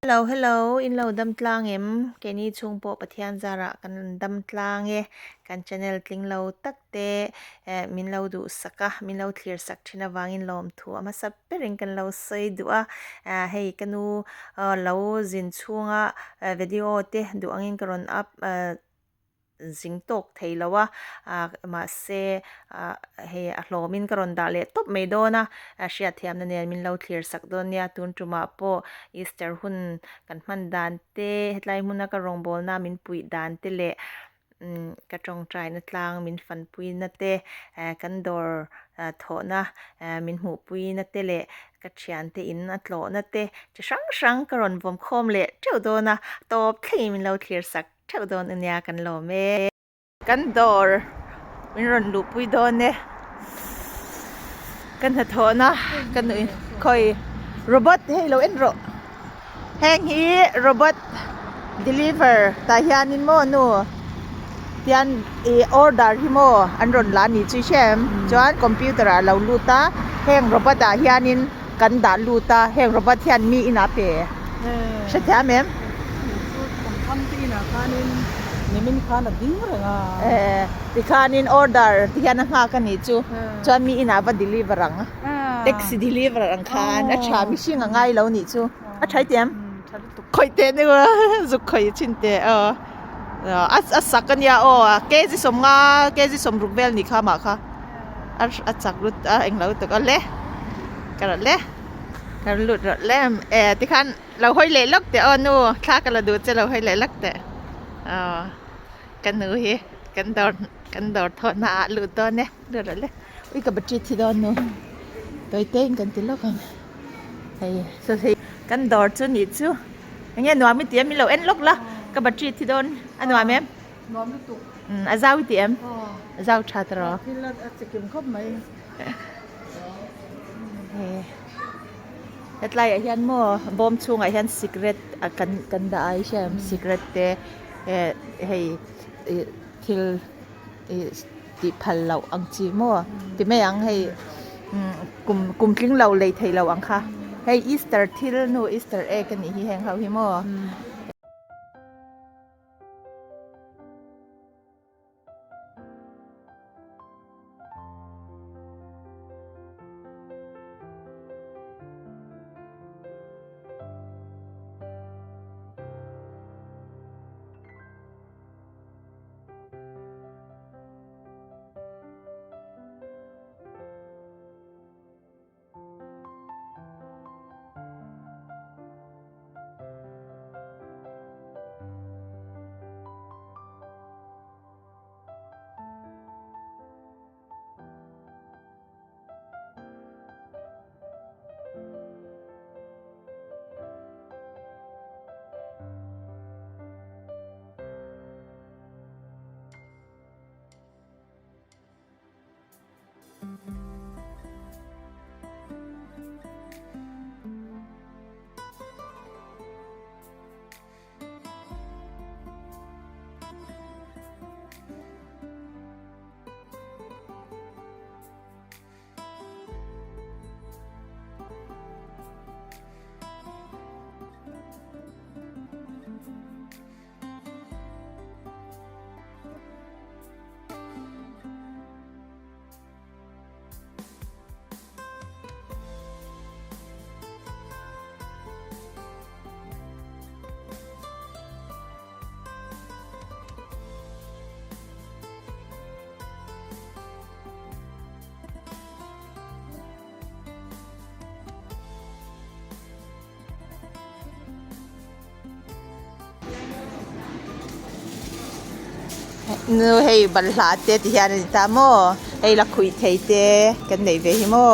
Hello hello in lo dam tlang em keini chhung pawh Pathian zarah kan rawn dam tlang e kan channel tling lo tak te eh min lo duh sak a min lo thlir sak thin avangin lawmthu a hmasa berin kan lo sawi duh a ah hei ka nu lo zin chhunga video te duh angin ka rawn up ah zing tawk thei lo a ah mahse ah hei a hlawmin ka rawn dah leh tawp mai dawn a hriatthiamna nen min lo thlir sak dawn nia tun tumah pawh Easter hun kan hman dan te hetlai hmuna ka rawngbawlna min puih dan te leh umm ka tawngtaina tlang min fanpuina te eh kan dawr thawhna eh min hmuhpuina te leh ka thiante in a tlawhna te chi hrang hrang ka rawn vawm khawm leh teuh dawn a tawp thlengin min lo thlir sak theuh dawn ania kan lawm e. Kan dawr min rawn luhpui dawn e. Ka hnathawhna ka nuih khawi robot hei lo en rawh. Heng hi robot deliver tah hianin maw nu tian ih order hi maw an rawn la ni chu hre em chuan computer ah a lo lut a heng robot ah hianin Kan dah lut a, heng robot hian mi inah pe hrethiam em? Chu kum tham te inah khanin nimin khan a ding reng a. Eh, tikhanin order ti hian a nghak a nih chu. Chuan mi inah va deliver ang. Taxi deliver ang khan a tha mihring a ngai lo nih chu. A tha i ti em? Khawih teh ni ua zuk khawih chin teh aw. A sak a nia aw kg 50 kg 60 vel ni kha mah kha. A chak lut a englo tuk a le ka rawh le ka rawn lut rawh le e tikhan lo hawi leh lawk teh aw nu thla ka la duh che lo hawi leh lawk teh aw ka nu hi kan dawr kan dawr thawhna ah lut dawn e lut rawh le ui ka battery thi dawn nu tawi te in kan ti lawk ang hei saw kan dawr chu nih chu enge nuam i ti em i lo en lawk la ka battery thi dawn a nuam em. Nuam lutuk. Umm a zau i ti em? Aw. A zau tha ta rawh. Thil a chi kim khawp mai. He hetlai ah hian maw bawm chhungah hian cigarette a kan kan dah a i hria em cigarette te eh hei ih thil ih tih phal loh ang chi maw ti mai ang hei umm kum kum tling lo lei theih loh ang kha hei easter thil nu easter egg a nih hi heng ho hi maw. Nu hei balhla te ti hian a ni ta maw hei lakhuih thei te kan neih ve hi maw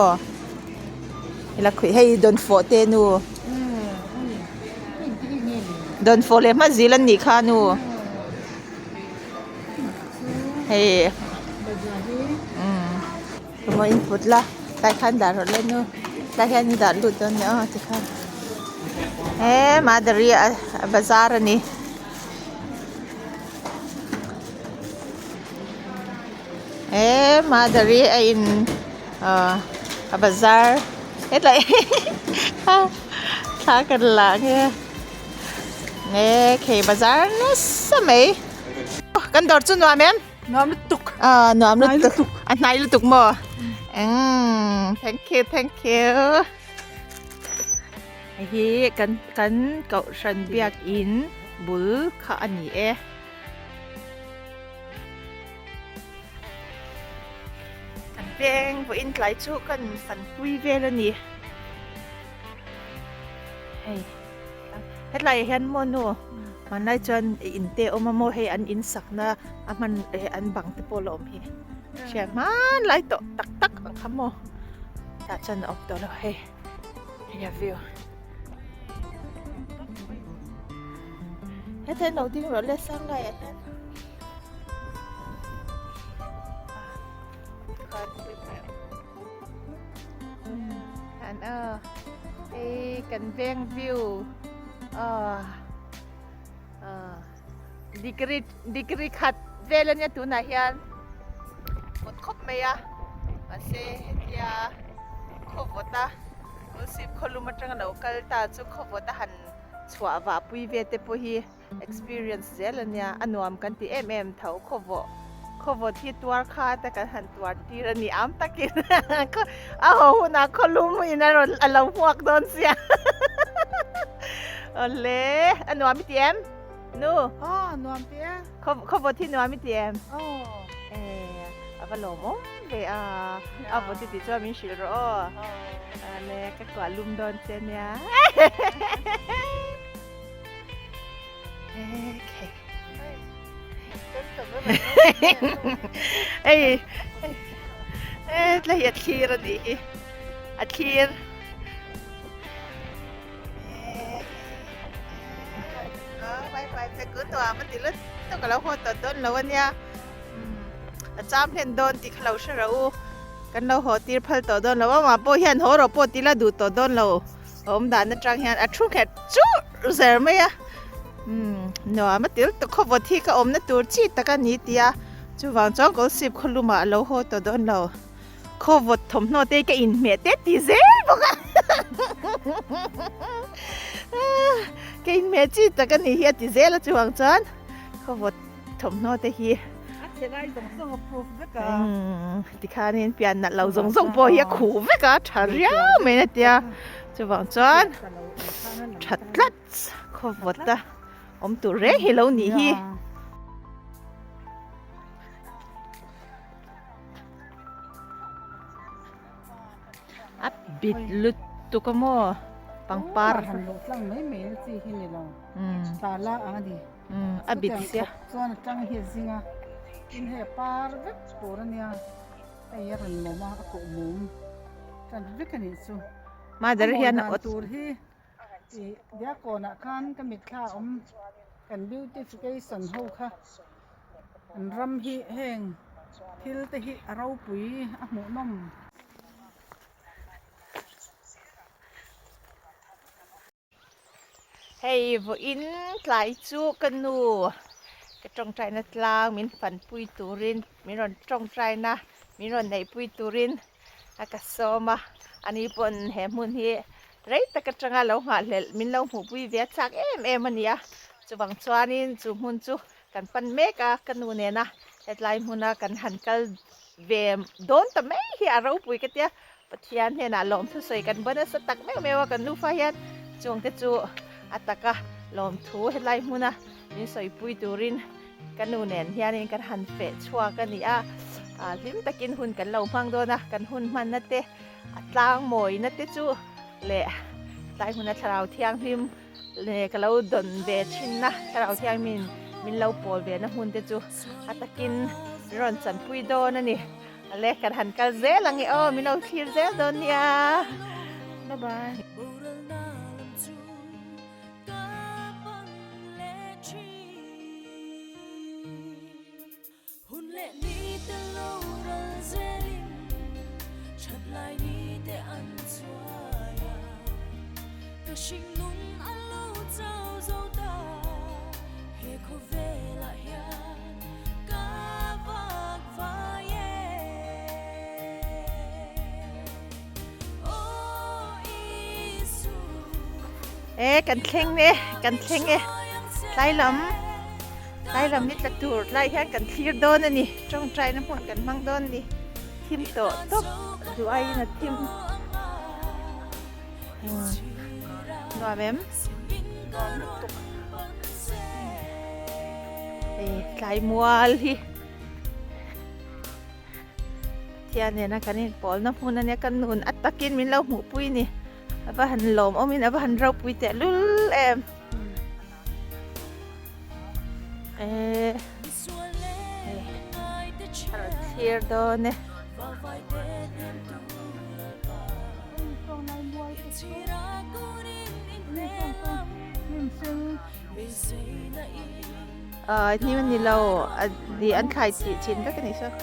lakhuih hei dawnfawh te nu dawnfawh leh hma zil an nih kha nu hei Emaw in put la tlai khan dah rawh le nu tlai hian i dah lut dawn nia aw tikhan he madari a bazar a ni he madari a in ah a bazar hetlai thla kan la ang e. E khei bazar nasa mai. Kan dawr chu nuam em? Nuam lutuk. Ah nuam lutuk. A hnai lutuk maw? Umm thank you thank you. Hei hi kan kan kohhran biakin bul kha a ni e. Kan veng vawiin tlai chu kan fanpui vel a ni. Hei hetlai ah hian maw nu hmanlai chuan in te a awm a maw hei an in sakna a hman eh an bang te pawh la awm hi hria hmanlai tawh tak tak ang kha maw tah chuan a awm tawh lo hei hei a view hetah hian lo ding rawh le sang laiah hian. An a hei kan veng view ah ah degree degree khat vel ania tunah hian vawt khawp mai a mahse hetia khaw vawt a kawlsip khawlum atanga lo kal ta chu khaw vawt a han chhuah vah pui ve te pawh hi. Experience zel a nia, a nuam kan ti em em tho, khawvawh khawvawt hi tuar kha te kan han tuar tir a ni am takin a haw hunah khawlum in a rawn a lo hmuak dawn sia awle a nuam i ti em nu aw nuam ti e khawvawt hi nuam i ti em aw e a va lawmawm ve a a vawt i tih chuan min hrilh rawh aw awle ka kuah lum dawn che nia. Hei tlai a thlir a nih hi a thlir nuam a ti lut tuk a lo haw tawh dawn lo a nia a cham hlen dawn tih kha lo hre rawh u kan lo haw tir phal tawh dawn lo a amah pawh hian haw rawh pawh ti la duh tawh dawn lo. A awm dan atang hian a thu nghet churh zer mai a umm nuam a til tawh khawvawt hi ka awmna tur chi tak a ni tih a chuvang chuan kawlsip khawlumah a lo haw tawh dawn lo khawvawt thawmhnaw te ka inhmeh te ti zel bawk a ka inhmeh chi tak a ni hi a ti zel a chuvang chuan khawvawt thawmhnaw te hi a chhe lai zawng zawng a proof vek a umm tikhanin pian nalh lo zawng zawng pawh hi a khuh vek a tha riau mai a tia chuvang chuan tha tlat khawvawt a awm tur reng hi lo nih hi. A bit lutuk a maw pangpar han luh tlang mai mai na chi hi ni lo tala ang a ni. Umm a bit sia. Chuan a tang hi a zing a, tin hei a par vek tur a nia, hei a rawn lawm a, a kawh mum tan vek a nih chu. Mother hian a awt tur hi ih Diakkawnah khan ka mitthla a awm kan beautification ho kha an ram hi heng thil te hi a ropui a hmuhnawm. Hei vawiin tlai chu ka nu ka tawngtaina tlang min fanpui turin min rawn tawngtaina min rawn neihpui turin a ka sawm a ani pawn he hmun hi rei tak atanga lo nghahhlelh min lo hmuhpui ve a chak em em a ni a chuvang chuanin chu hmun chu kan pan mek a ka nu nena hetlai hmuna kan han kal ve dawn ta mai hi a ropui ka tia. Pathian hnenah lawmthu sawi kan ba nasa tak meuh meuh a kan nufa hian chungte chu a taka lawmthu helai hmuna min sawipui turin ka nu nen hianin kan han feh chhuak a ni a, hlim takin hun kan lo hmang dawn a, kan hun hmanna te a tlang mawina te chu leh tlai hmuna thlarau thianghlim leh ka lo dawn ve thinna thlarau thianghlimin min lo pawl ve na hmun te chu a takin min rawn chanpui dawn a ni. Ale kan han kal zel ang e aw min lo thlir zel dawn nia bye bye. E kan thleng e kan thleng e. Tlai lam tlai lam ni tla tur tlai hian kan thlir dawn a ni. Tawngtaina hmun kan hmang dawn a ni. Thim tawh tawp duh aiin a thim. Nuam em? Hei tlai mual hi Pathian nena kan inpawlna hmun a nia ka nun a takin min lo hmuhpui ni. A va han lawmawmin a va han ropui tehlul em. Eee a rawn thlir dawn e. Aaa hnim a ni lo an thlai tih chin vek a ni saw.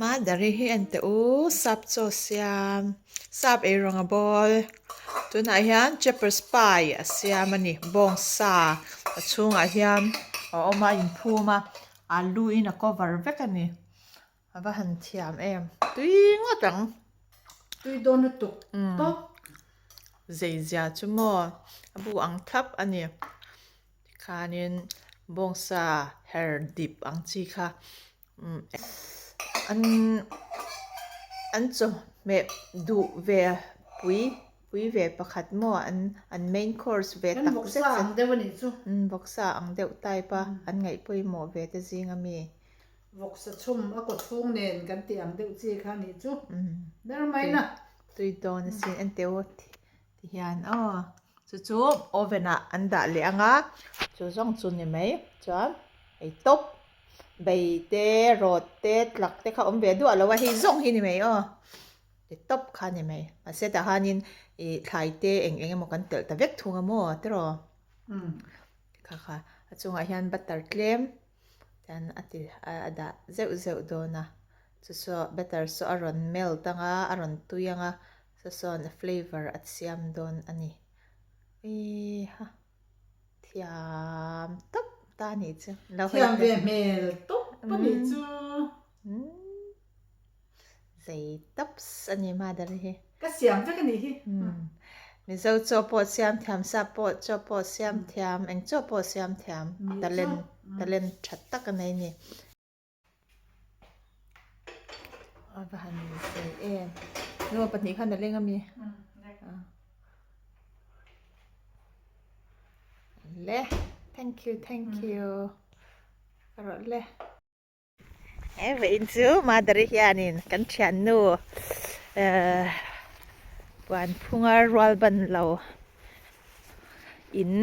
Madari hi en teh u sap chaw siam sap eirawng a bawl tunah hian shepherd's pie a siam a ni bawngsa a chhungah hian a awm a a inphum a alu in a cover vek a ni a va han thiam em tui ngawt ang. Tui dawn lutuk tawp. Zei zia chu maw a bu ang thlap a ni. Tikhanin bawngsa her dip ang chi kha an an chawhmeh duh ve pui pui ve pakhat maw an an main course ve tak zet zet ang deuh a nih chu. Vawksa ang deuh type a an ngaih pawimawh ve te zing a mi. Vawksa chhum a kaw chhung nen kan tih ang deuh chi kha a nih chu. Ber mai na. Tui dawn asin en teh u. Ti hian aw chu chu oven ah an dah leh ang a chu zawng chu ni mai chuan hei tawp bei te rawt te tlak te kha awm ve duah lo a hei zawng hi ni mai aw ti tawp kha ni mai mahse tah hianin ih thlai te eng eng emaw kan telh ta vek thung a maw tiraw kha kha a chungah hian butter tlem chuan a ti a dah zeuh zeuh dawn a chu saw butter saw a rawn melt ang a a rawn tui ang a. Saw sawn a flavour a siam dawn a ni. Eiha thiam tawp ta a nih chu. Lo Thiam ve hmel tawp a nih chu. Zei tawps a ni mother hi. Ka siam vek a nih hi. Mizo chaw pawh siam thiam, sap pawh chaw pawh siam thiam, eng chaw pawh siam thiam talent talent tha tak a nei a ni. A va han fel em nu pahnih khan a leng ami le thank you thank you ka rawh le he vawiin chu madari hianin kan thiannu eh puanphunga rual ban lo in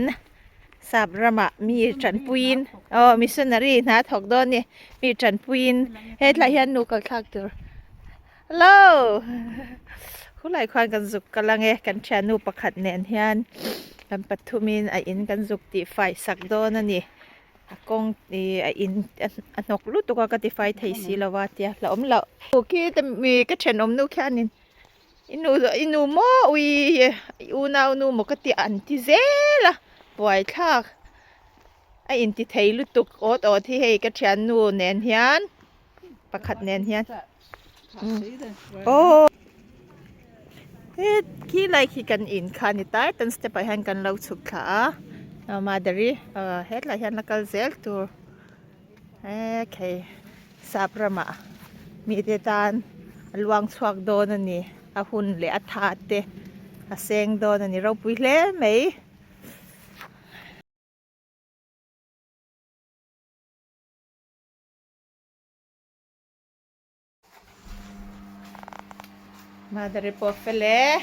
sap ramah mi tanpuiin aw missionary hna a thawk dawn a ni mi tanpuiin hetlai hian nu kal thlak tur hello khulai khuan kan zuk kal ang e kan thiannu pakhat nen hian kan pathumin a in kan zuk tih fai sak dawn a ni a kawng ih a in a hnawk lutuk a ka ti fai thei si lo a tia hlauhawm loh khi te mi ka thenawm nu khianin. I nu i nu maw ui i unau nu maw ka ti an ti zel a buaithlak a inti thei lutuk awt awt hi hei ka thiannu nen hian pakhat nen hian. Aw he khi lai khi kan in kha a ni ta tan step ah hian kan lo chhuk thla a mother-i hetlai hian la kal zel tur hekhei sap ramah mite tan a luang chhuak dawn a ni a hun leh a tha te a seng dawn a ni ropui hle mai. Madari pawh fel e.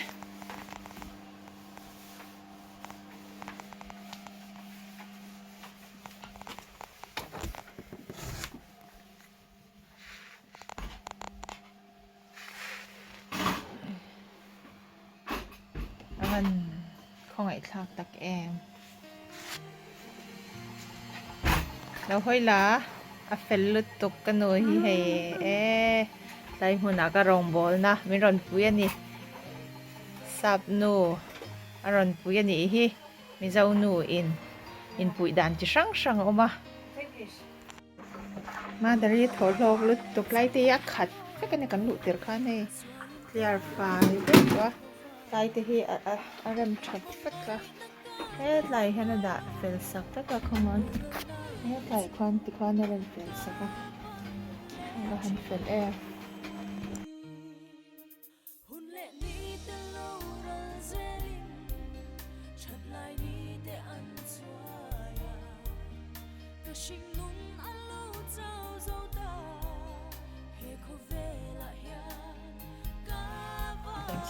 A van khawngaih thlak tak em. Lo hawi la a fel lutuk ka nu hi hei e tlai hmunah ka rawngbawlna min rawn pui a ni sap nu a rawn pui a nih hi mizo nu in inpuih dan chi hrang hrang a awm a. Madari thaw hlawk lutuk lai te hi a khat vek a ni kan luh tir khan hei clear fai vek tawh a tlai te hi a a rem that vek a hetlai hian a dah fel sak vek a come on hetlai khuan tikhuan a rem fel sak a a va han fel em.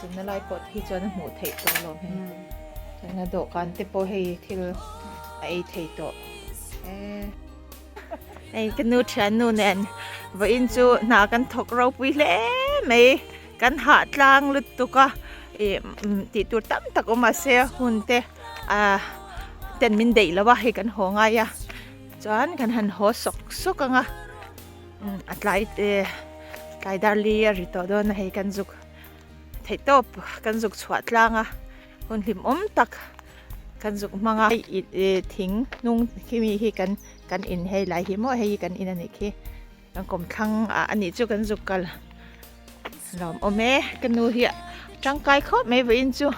Chinna lai pawh hi chuan a hmuh theih tawh lo hei chuan a dawhkan te pawh hei thil a ei thei tawh hei ka nu thiannu nen vawiin chu hna kan thawk ropui hle mai kan hah tlang lutuk a ih tih tur tam tak awm mahse hun te ah ten min deih lo a hei kan haw ngai a chuan kan han haw sawk sawk ang a a tlai te tlai dar li a ri tawh dawn a hei kan zuk theih tawp kan zuk chhuah tlang a hun hlimawm tak kan zuk hmang a ih thing hnung khi mi hi kan kan in hei lai hi maw hei hi kan in a nih khi kan kawmthlang ah a nih chu kan zuk kal lawm awm e ka nu hi tangkai khawp mai vawiin chu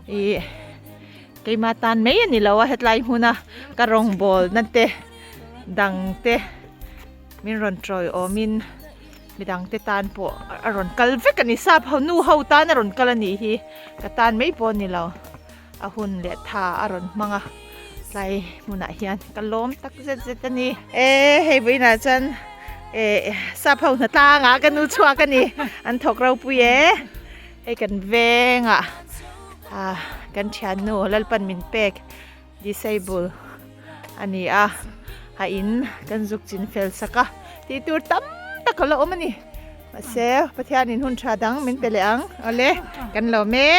ih keima tan mai a ni lo a hetlai hmuna ka rawngbawl na te dang te min rawn tawi awmin midang te tan pawh a rawn kal vek a ni sap ho nu ho tan a rawn kal a nih hi ka tan mai pawh a ni lo a hun leh tha a rawn hmang a tlai hmunah hian ka lawm tak zet zet a ni e hei vawiinah chuan eh sap ho hna tlangah ka nu chhuak a ni an thawk ropui e hei kan vengah ah kan thiannu Lalpan min pek disable a ni a a in kan zuk chin fel sak a tih tur tam tak a la awm a ni mahse Pathianin hun tha dang min pe leh ang awle kan lawm e.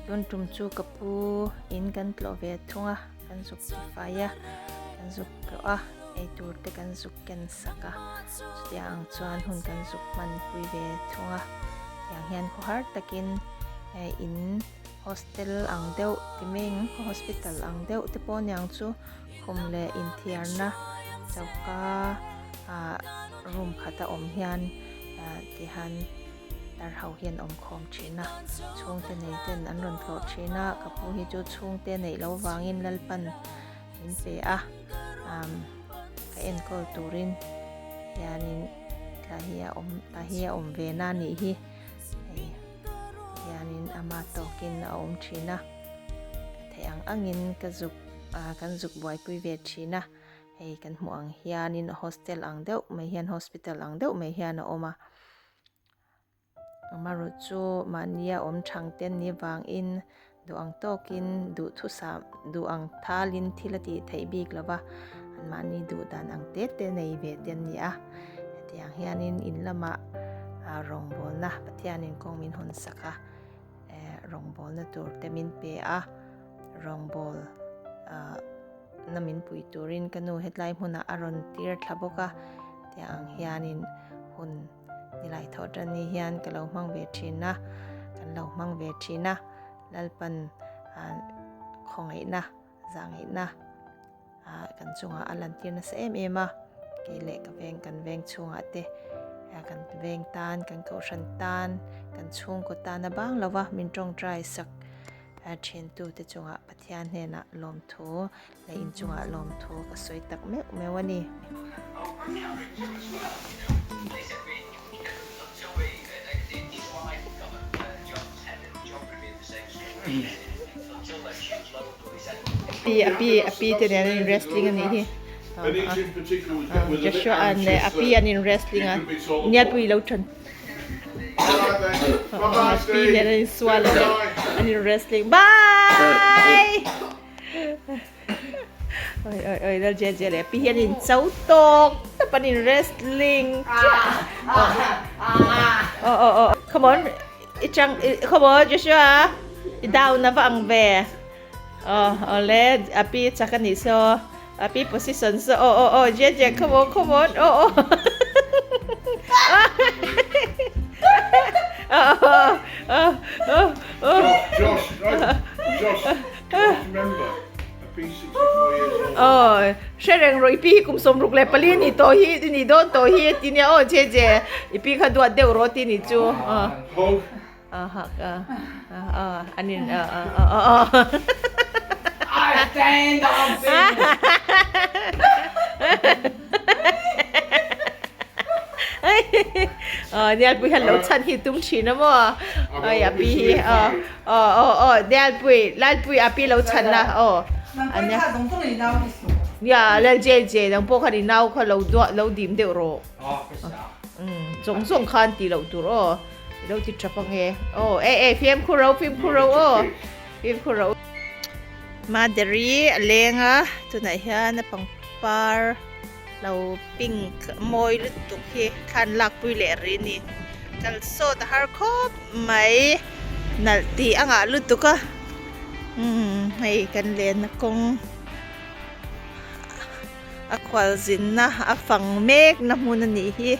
Tun tum chu ka pu in kan tlawh ve thung a kan zuk tifai a kan zuk tlawh a eitur te kan zuk ken sak a chutiang ang chuan hun kan zuk hman pui ve thung a tiang hian khawhar takin in hostel ang deuh ti meng hospital ang deuh te pawh aniang chu khum leh inthiarna choka ah room khata awm hian tihan. Tar ho hian awm khawm thin a, chhungte nei ten an rawn tlawh thin a, ka pu hi chu chhungte neih loh vangin Lalpan min pe a, umm ka enkawl turin hianin tla hi a awm tla hi a awm ve na a nih hi, hei hianin ama tawkin a awm thin a, ka theih ang angin ka zuk ah kan zuk buaipui ve thin a, hei kan hmuh ang hianin hostel ang deuh mai hian hospital ang deuh mai hian a awm a. Amaherawh chu mahnia awm thang te an nih vangin duh ang tawkin duh thusam duh ang thalin thil a tih theih bik lo va, an mahni duh dan ang te te nei ve te an ni a. Hetiang hianin in lamah rawngbawlna Pathianin kawng min hawn sak a, rawngbawlna tur te min pe a, rawngbawl na min pui turin ka nu hetlai hmunah a rawn tir thla bawk a, tiang ang hianin hun. Nilai thawh tan ni hian ka lo hmang ve thin a, kan lo hmang ve thin a, Lalpan khawngaihna, zahngaihna kan chungah a lantir nasa em em a, kei leh ka veng kan veng chhungah te. Kan veng tan, kan kohhran tan, kan chhungkaw tan a bang lova min tawngtai sak thiantute chungah Pathian hnenah lawmthu leh inchungah lawmthu ka sawi tak meuh meuh a ni. Pi a pi a pi te nen an in wrestling a nih hi Joshua an leh a pi an in wrestling a Nialpui lo than a pi nen an in sual a an in wrestling bye oi oi oi lal je je leh pi hi an in cho tawk tawp an in wrestling chiah oh oh oh come on I chang khaw maw Joshua i down a va ang ve aw awle a pi chak a nih saw a pi position saw aw aw aw je je khaw maw khaw maw aw aw aw aw aw aw Josh, Josh, Josh, remember, a pi 64 years old. Aw hre reng rawh i pi hi kum 64 ni tawh hi i ni dawn tawh hi a ti nia aw je je i pi kha duat deuh rawh ti ni chu aw Hug. aw hug aw aw an in aw aw aw aw I stand on business. Aw Nialpui hian lo chhan hi tum thin a maw aw a pi hi aw aw aw aw Nialpui Lalpui a pi lo chhan a aw Ania nia Lal J J nang pawh khan i nau kha lo duah lo dim deuh rawh umm zawng zawng khan tih loh tur aw i lo ti tap ange aw eh eh fimkhur ro fimkhur ro aw fimkhur ro Maderi a leng a tunah hian a pangpar lo pink mawi lutuk hi thlan lakpui leh rih a ni kal sawt a har khawp mai nalh tih a ngah lutuk a umm hei kan lenna kawng a khual zinna a fang mek na hmun a nih hi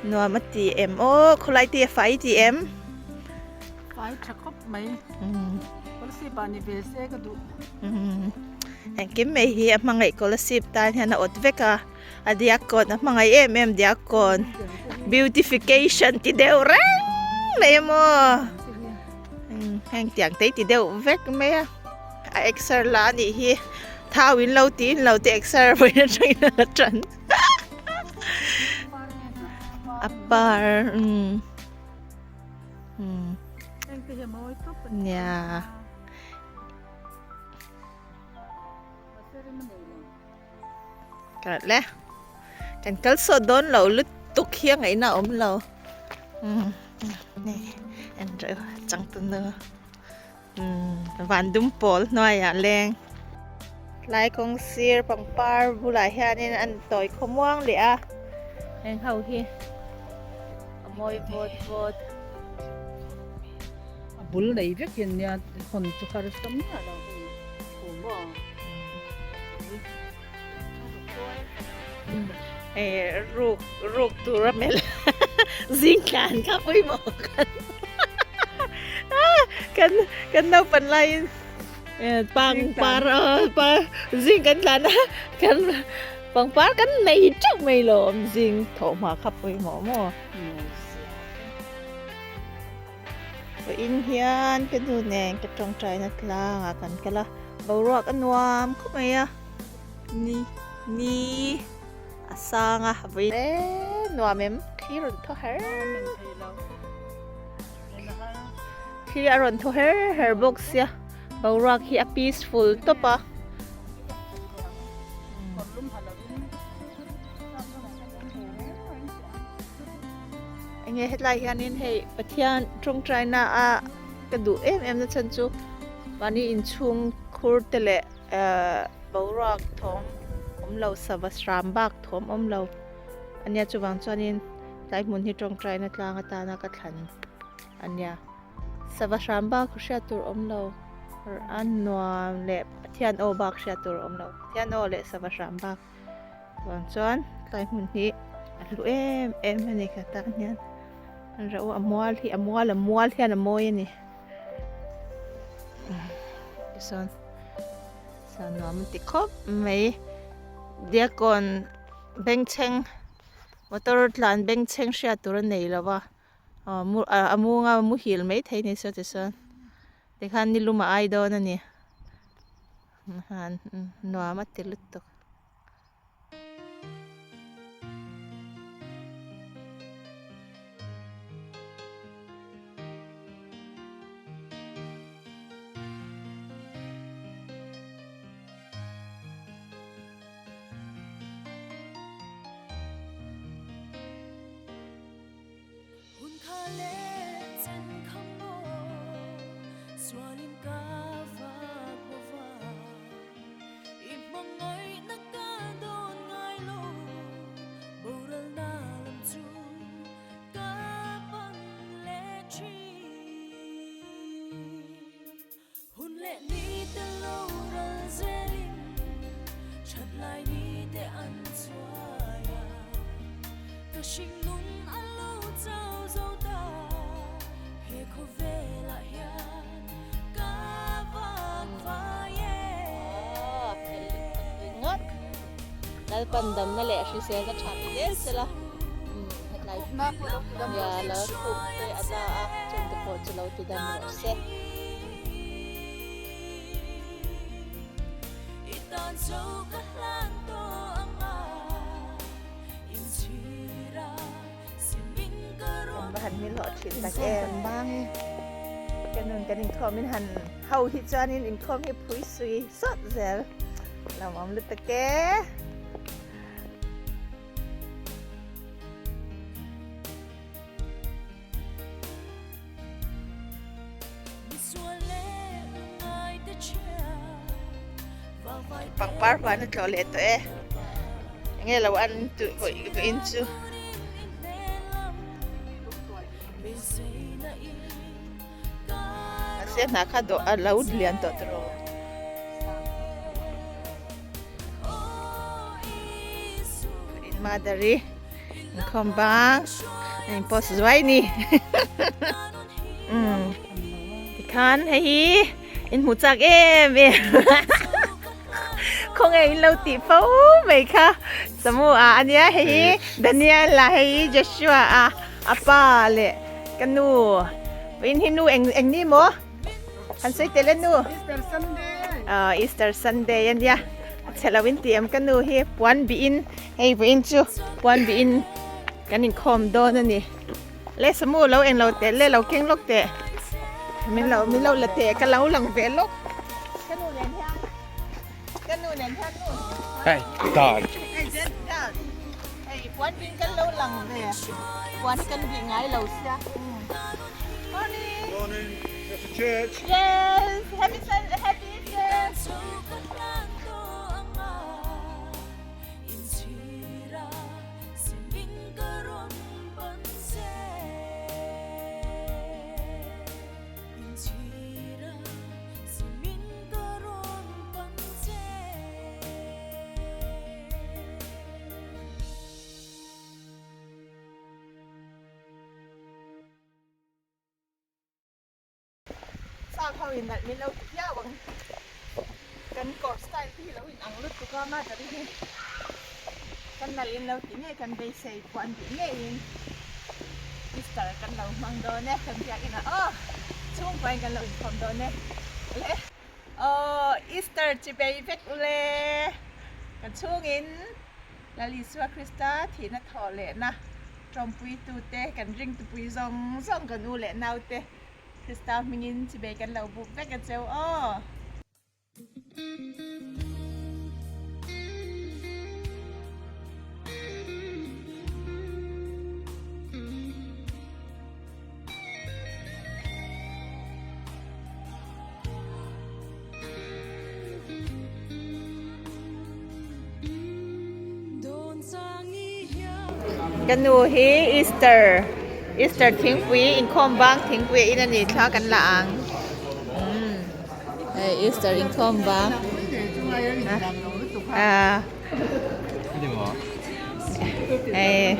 nuam a ti em aw khawlai te a fai ti em. Fai tha khawp mai. Kolasib ah ni ve se ka duh. Engkim mai hi a hmangaih Kolasib tan hian a awt vek a, a diakkawn a hmangaih em em diakkawn beautification ti deuh reng mai a maw heng tiang te hi ti deuh vek mai a, a exer la a nih hi thau in lo ti in lo ti exer vawiin atangin a la tan a par umm. Nia. Karat le. Kan kal saw dawn lo lutuk hi a ngaihna a awm lo. Ni en reuh changtunu. Van dum pawl hnuaiah leng. Tlai kawng sir pangpar bulah hianin an tawi khawmuang leh a heng ho hi a mawi vawt vawt. A bul nei vek hian nia hawn chu harsa miah lo hei thu maw. Hei ruk ruk tur a melh zing tlan kha pawimawh kan kan kan naupan laiin Pangpar zing kan tlan a kan pangpar kan nei teuh mai lo awm zing thawh hma kha pawimawh maw. Vawiin hian ka nu nen ka tawngtaina tlangah kan kal a boruak a nuam khawp mai a ni ni a sang a vawiin nuam em thli rawn thaw her. Thli a rawn thaw her her bawk sia boruak hi a peaceful tawp a. Enge hetlai hianin hei Pathian tawngtaina a ka duh em em na chhan chu mahni inchhung khur te leh ehh boruak thawm awm lo sava hram bak thawm awm lo ania chuvang chuanin tlai hmun hi tawngtaina tlang atana ka thlan. A nia, sava hram bak hriat tur awm lo, a nuam leh Pathian aw bak hriat tur awm lo, Pathian aw leh sava hram bak vang chuan tlai hmun hi a hlu em em a ni ka tan hian an rauh a mual hi a mual a mual hian a mawi a ni tichuan nuam a ti khawp mai diakkawn bengchheng. Motor tlan bengchheng hriat tur a nei lo va aw mu a munga muhil maithei a ni saw tichuan tikhan nilum a ai dawn a ni nuam a ti lutuk. Lalpan damna leh hriselna tha pe zel sela hetlai nia lo khup te a la a chungte pawh chu lo ti dam rawh se. Kan va han hmilhlawh thin tak em ka nun kan inkhawm in han ho hi chuanin inkhawm hi phui sui sawt zel lawmawm lutuk e. Pangpar huan a tlawh leh tawh e enge lo an tuih vawiin chu. Mahse hna kha dawh a lo lian tawh tawh. In mother i inkhawm bang a in post zuai ni umm tikhan hei hi in hmu chak em em khawnge in lo tih fo mai kha samu ah ania hei hi Daniel a hei hi Joshua a a pa leh ka nu in hi nu eng eng ni maw han sawi tel e nu Easter Sunday ah Easter Sunday ania a chhe lo in tih em ka nu hi puan bih in hei vawiin chu puan bih in kan inkhawm dawn a ni le samu lo eng lo teh le lo keng lawk teh min lo min lo la teh ka lo lang ve lawk ka nu nen hian ka nu nen hian nu Hey dog Hey dad hei puan bih in kan lo lang ve puan hi kan bih ngai lo sia Morning Morning Go to church Yes happy Sunday happy Easter Sap ho in nalh min lo ti viau ang kan kawr style te hi lo in ang lutuk a mother hi kan nalh in lo ti ngei kan beisei pawh an tih ngeiin Easter kan lo hmang dawn e kan biakinn ah aw chhungkua in kan lo inkhawm dawn e le aw Easter chi bei vek ule kan chhungin Lal Isua Krista thihna thawh lehna tawmpuitute kan ringtupui zawng zawng kan u leh naute Krista hmingin chibei kan lo buk vek a cheu aw. Ka nu hi Easter Easter thingpui inkhawm bang thingpui a in a ni thla kan la ang umm hei Easter inkhawm bang ah hei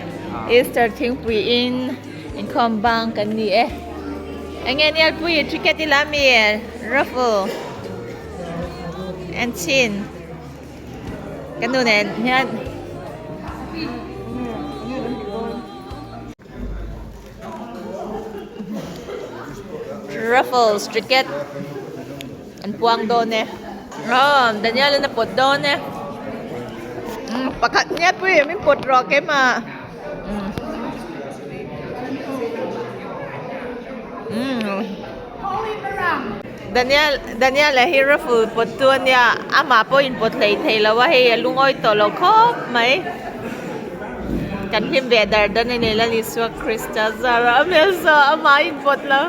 Easter thingpui in inkhawm bang kan ni e enge Nialpui ticket ila mi raffle en chhin. Ka nu nen hian Raffles ticket an puang dawn e. Aw Daniel in a pawt dawn e. Umm pakhat nia pui min pawt rawh keimah. Umm. Umm. Daniel Daniel a hi raffle pawt tu ania amah pawh in pawt hlei thei lo a hei a lungawi tawh lo khawp mai. Kan hlim ve dar dan a ni la Isua Krista zara a hmel zawh amah in pawt lo.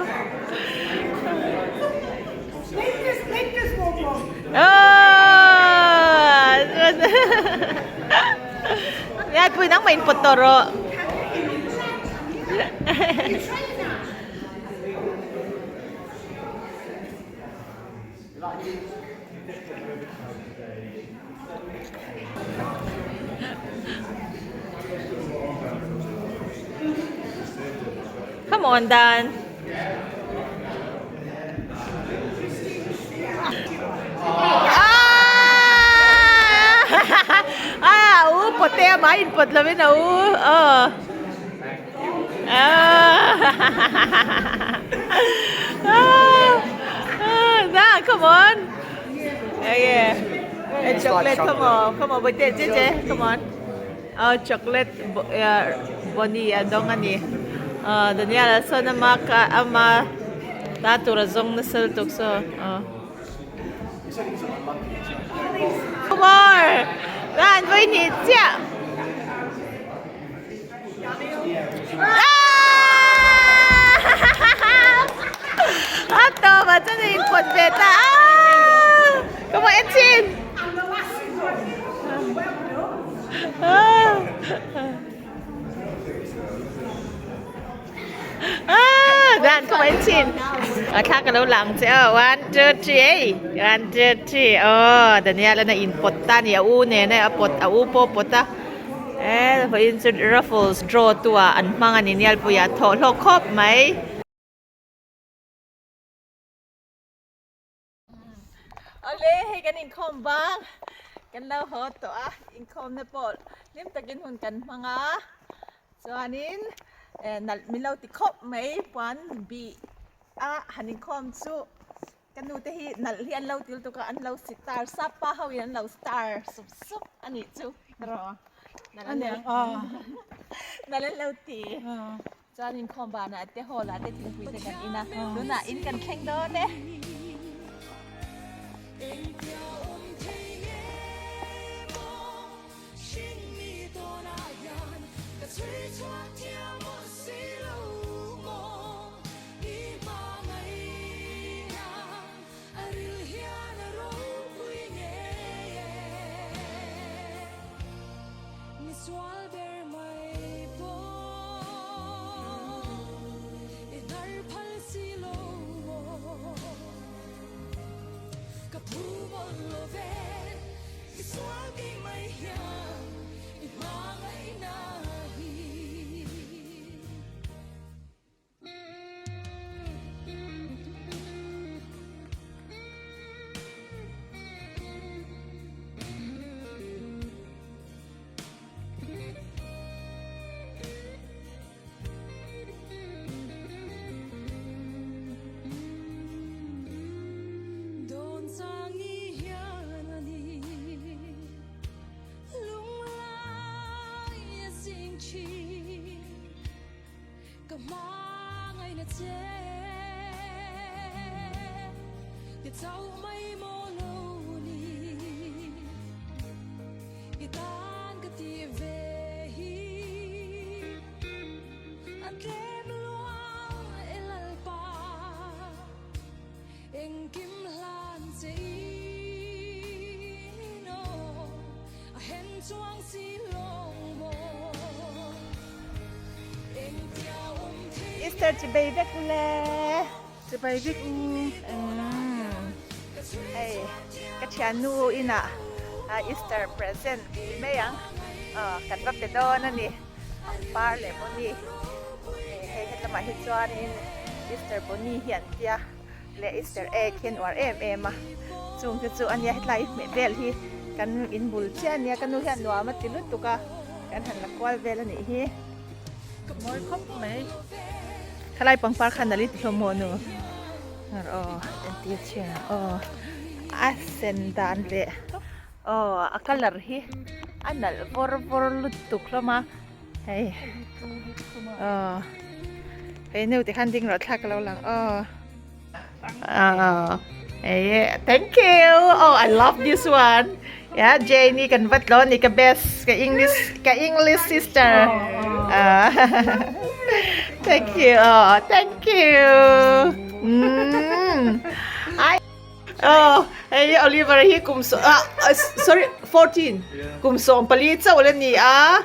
Ngaipui nangmah in pawt tawh rawh. Come on Dan. Ah! A u pawt e amah in pawt lovin a u aw. Ah, come on. Yeah. And chocolate, come on. Come on, boy, JJ, come on. Oh, chocolate bunny a dawng a ni. Oh, Daniel a sawn ama ka ama ta tur a zawng nasa lutuk saw. Oh. More. Lan voi ni chiah. A tawp ah chuan a inpawt ve ta a ka hmu en chin dan ka hmu en chin a thla ka lo lang che aw one two three ei one two three aw Daniel an a inpawt ta a ni a u nen a pawt a u pawh a pawt a. E vawiin chu raffles draw tu ah an hmang a ni Nialpuia thawh hlawk khawp mai. Awle hei kan inkhawm bang kan lo haw tawh a inkhawmna pawh hlim takin hun kan hmang a chuanin nalh min lo ti khawp mai puan bih a han inkhawm chu. Ka nu te hi nalh hi an lo til tuk a, an lo sitar sap pa ho in an lo star sup sup a nih chu rawh nalh an lo nalh an lo ti chuan inkhawm banah te hall ah te thingpui te kan in a tunah in kan thleng dawn e. Easter chibei vek u le. Chibei vek u. Hei ka thiannu inah Easter present ti mai ang kan va pe dawn a ni pangpar leh bunny hei hetlamah hi chuanin Easter bunny hi an tia leh Easter egg hi an uar em em a chung te chu a nia hetlai hmeh vel hi kan inbul chiah a nia ka nu hian nuam a ti lutuk a kan han la kual vel a nih hi. Mawi khawp mai. Khalai pangpar khan nali ti hlawm maw nu. Aw entir chhin ang aw a sen dan leh aw a colour hi a nalh vawr vawr lutuk hlawm a hei aw hei nu te khan ding rawh thlak ka lo lang aw. Aw thank you oh I love this one yeah Jane kan vat lo ni ka best ka English ka English sister uh, thank you oh thank you mm. I oh hey Oliver hi kum so ah sorry 14 kum som pali chau le ni a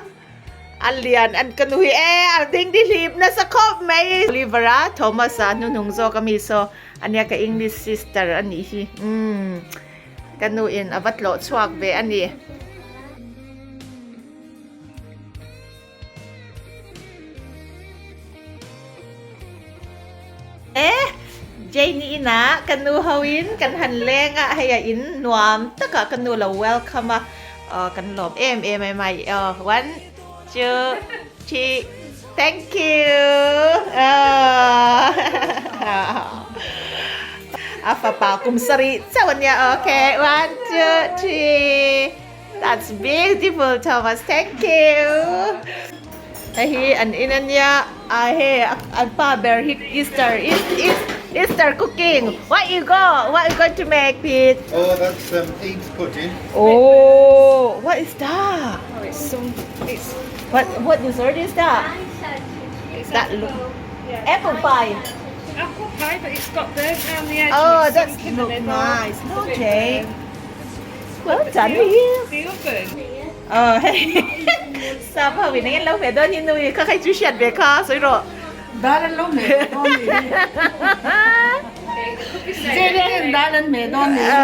A lian an ka nu hi e a ding di hlip nasa khawp mai. Oliver a Thomas a hnuhnung zawk ami saw ania ka English sister a nih hi umm ka nu in a va tlawh chhuak ve a ni. E Jane inah ka nu ho in kan han leng a hei a in nuam takah ka nu lo welcome a aw kan lawm em em em a aw one two three thank you a fapa kum sarih chauh ania okay one two three That's beautiful Thomas thank you Hei hi an in ania a hei an pa ber hi Easter Easter cooking what you go what you going to make Pete Oh that's um eggs pudding Oh what is that Oh it's some it's What what dessert is that It's That apple, look yeah. Apple pie Apple pie but it's got burnt round the edge Oh and it's that's sunk in the look middle. nice It's no a bit Jay burnt. Well done you. The oven. Ờ hei Sap ho in eng lo hmeh dawn hi nui kha khai chu hriat ve kha sawi rawh. Dal an lo hmeh dawn ni hi. Jane ten dal an hmeh dawn ni hi.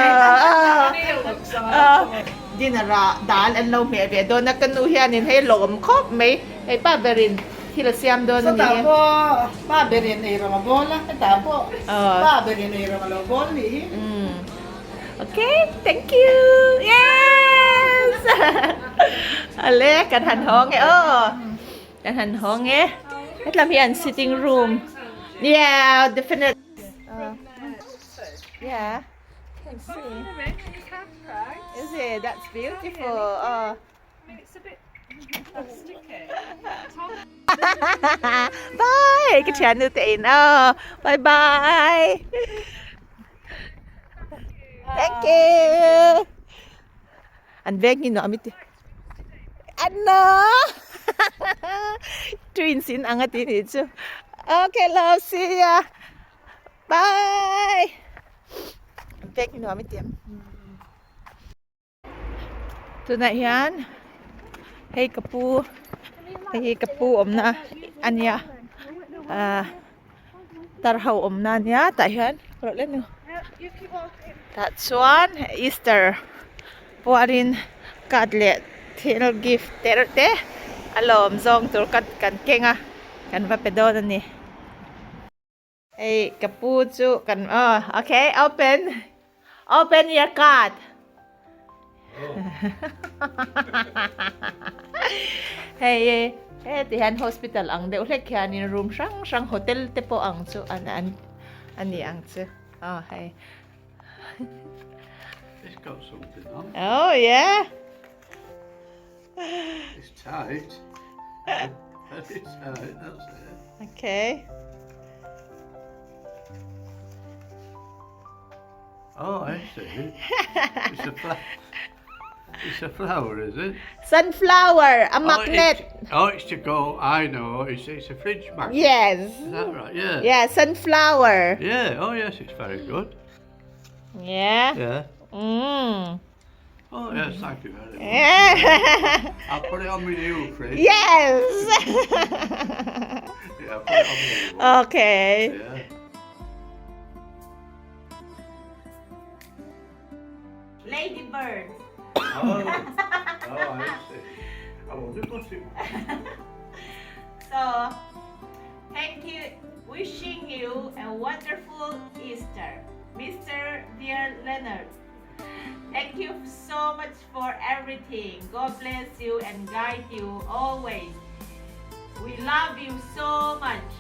Dinner ah dal an lo hmeh ve dawn a ka nu hianin hei lawm khawp mai hei pa berin thil a siam dawn a ni. Sawtah pawh pa berin ei rawng a bawl a hetah pawh pa berin ei rawng a lo bawl ni hi. Okay, thank you. Yes. Ale kan han hawng e aw. Kan han hawng e. Hetlam hi an sitting room. Yeah, definite. Yeah. Can see. Is it? That's beautiful. Oh. Bye. Ka thian nu te in aw. Bye bye. Thank you. An veng hi nuam i ti. Anna. Twins in ang ati ni chu. Okay, love. See ya. Bye. An veng hi nuam i ti. Tunah hian hei ka pu hei hi ka pu awmna a nia ahh tar ho awmna a nia tah hian rawh le nu tah chuan easter puarin card leh thil gift te reuh te a lawm zawng tur kan keng a kan va pe dawn a ni. Hei ka pu chu kan aw okay open open your card hei he ti hian hospital ang deuh hlek hianin room hrang hrang hotel te pawh ang chu an an ani ang chu aw hei It's got something on. Oh yeah. It's tight. Very tight, that's it. Okay. Oh, I see. It's a flower. It's a flower, is it? Sunflower, a magnet. Oh, it's, oh, it's to go. I know. It's it's a fridge magnet. Yes. Is that right? Yeah. Yeah, sunflower. Yeah. Oh, yes, it's very good. Yeah. Yeah. Oh yes, thank you very much. Yeah. I'll put it on my new fridge. Yes. Yeah, I'll put it on my new one. Okay. Yeah. Lady bird. Oh, oh, I see. I wondered what it was. So, thank you. Wishing you a wonderful Easter, Mr. Dear Leonard. Thank you so much for everything. God bless you and guide you always. We love you so much.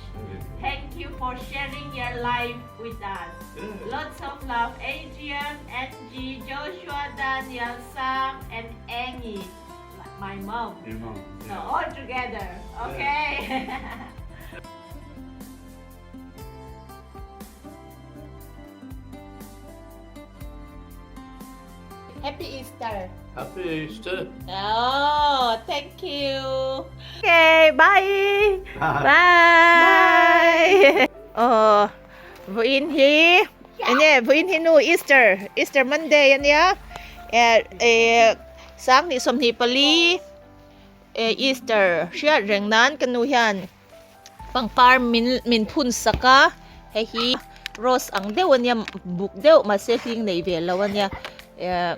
Thank you for sharing your life with us. Lots of love Adrian, Angie, Joshua, Daniel, Sam and Angie, my mom. Your mom. So all together, okay? Happy Easter. Happy Easter. Oh, thank you. Okay, bye. Bye. Oh, vawiin hi enge vawiin hi nu Easter, Easter Monday ania. Eh eh sang 24 eh Easter hriat reng nan ka nu hian Pangpar min min phun sak a, hei hi rose ang deuh a nia buk deuh mahse hling nei ve lo a nia ehh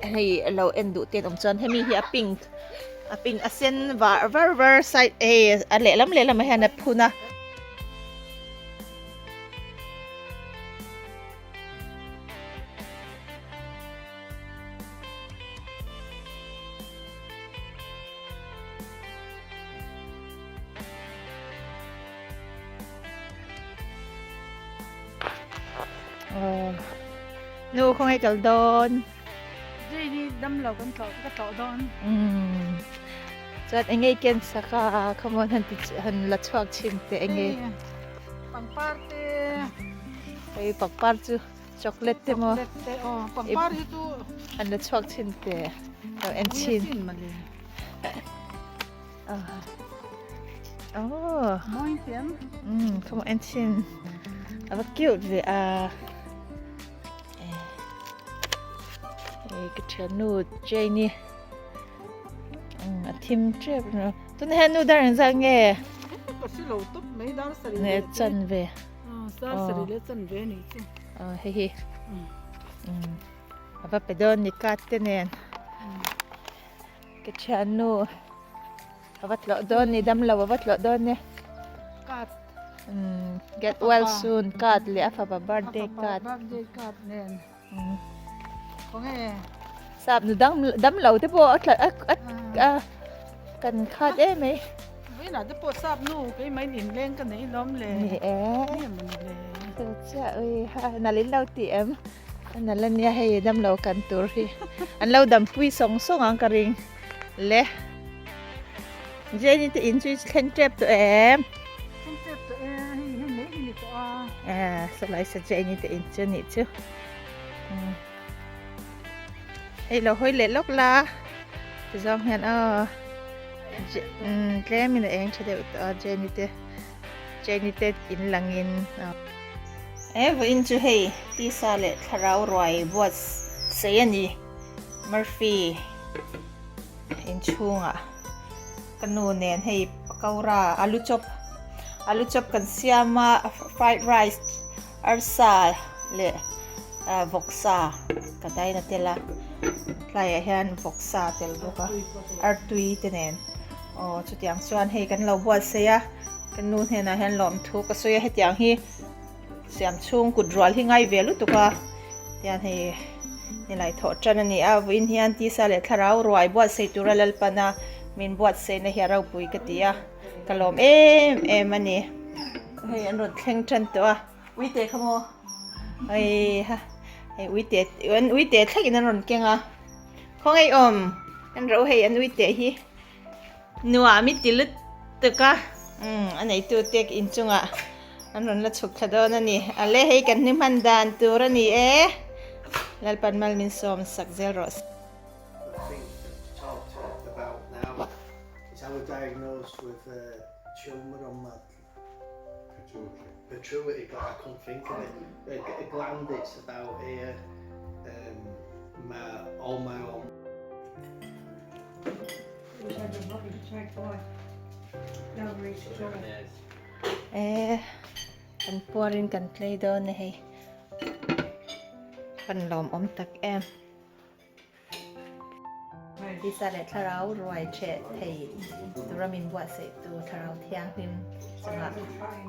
hei a lo en duh te an awm chuan hemi hi a pink a pink a sen var var var side hei a lehlam lehlamah hian a phun a. Nu khawngaih kal dawn. Jane dam lo kan tlawh ka tlawh dawn. Umm. Chuan enge i ken sak a come on han ti han la chhuak chhin teh enge. Pangpar te. Hei pangpar chu chocolate te maw. Chocolate te aw pangpar hi chu. Han la chhuak chhin teh. Lo en chhin. Oh. Mawi tiam. Um, come on, chin. Ava cute ve a. Eh, ka thian nu Jane. Um, a thim trep no. Tun he nu dar za nge. Ka si lo top mai dar sari. Ne chan ve. Dar sari le chan ve ni chu. Oh, he hi. Um. Ava pe don ni kat te nen. Ka thiannu a va tlawh dawn ni damlo a va tlawh dawn e card umm get well soon card leh a fapa birthday card birthday card nen khawnge sap nu dang damlo te pawh a tla a a kan khat em mai vawiinah te pawh sap nu keimah in inleng ka nei lawm le ni e chu chiah ui ha nalh in lo ti em. A la nia hei damlo kan tur hi an lo dampui sawng sawng ang ka ring le Jenny te in chu thleng tep tawh em thleng tep tawh e hei hei mai hi ni tawh a eh salai sa Jenny te in chu ni chu hei lo hawi leh lawk la tizawng hian aw tlem in a eng tha deuh tawh a Jenny te Jenny te in langin a. He vawiin chu hei tisa leh thlarau ruai buat sei a ni. Murphy inchhungah ka nu nen hei pakora alu chop alu chop kan siam a fried rice arsa leh vawksa ka daina tel a tlaiah hian vawksa tel bawk a artui te nen. Aw chutiang chuan hei kan lo buatsaih a, ka nu hnenah hian lawmthu ka sawi a, hetiang hi siam chhung kut rual hi ngai ve lutuk a, tian hei nilai thawh tan a ni a, vawiin hian tisa leh thlarau ruai buatsaih tura Lalpana min buatsaihna hi a ropui ka ti a, ka lawm em em a ni. Hei an rawn thleng tan tawh a, uite kha maw hei ha hei uite an uite thlengin an rawn keng a, khawngaih awm an ro hei an uite hi. Nuam i ti lutuk a, umm a neitu te inchungah an rawn la chhuk thla dawn a ni. A le hei kan hnim hman dan tur a ni e, Lalpan mal min sawm sak zel rawh se. Eh kan puarin kan tlei dawn a hei kan lawmawm tak em. Tisa leh thlarau ruai theh thei tura min buatsaihtu Thlarau Thianghlim chungah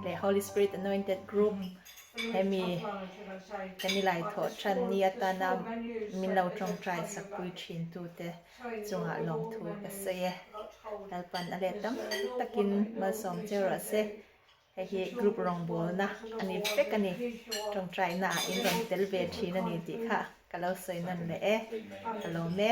leh Holy Spirit Anointed Group. Hemi kan i laithawh than ni atana min lo tawngtai sak pui thin tute chungah lawmthu ka sawi e. Lalpan a let tam takin malsawm cheu rawh se. Hei hi group rawngbawlna a ni vek a ni. Tawngtaina ah in rawn tel ve thin a ni tih kha ka lo sawi nawn leh e. Ka lawm e.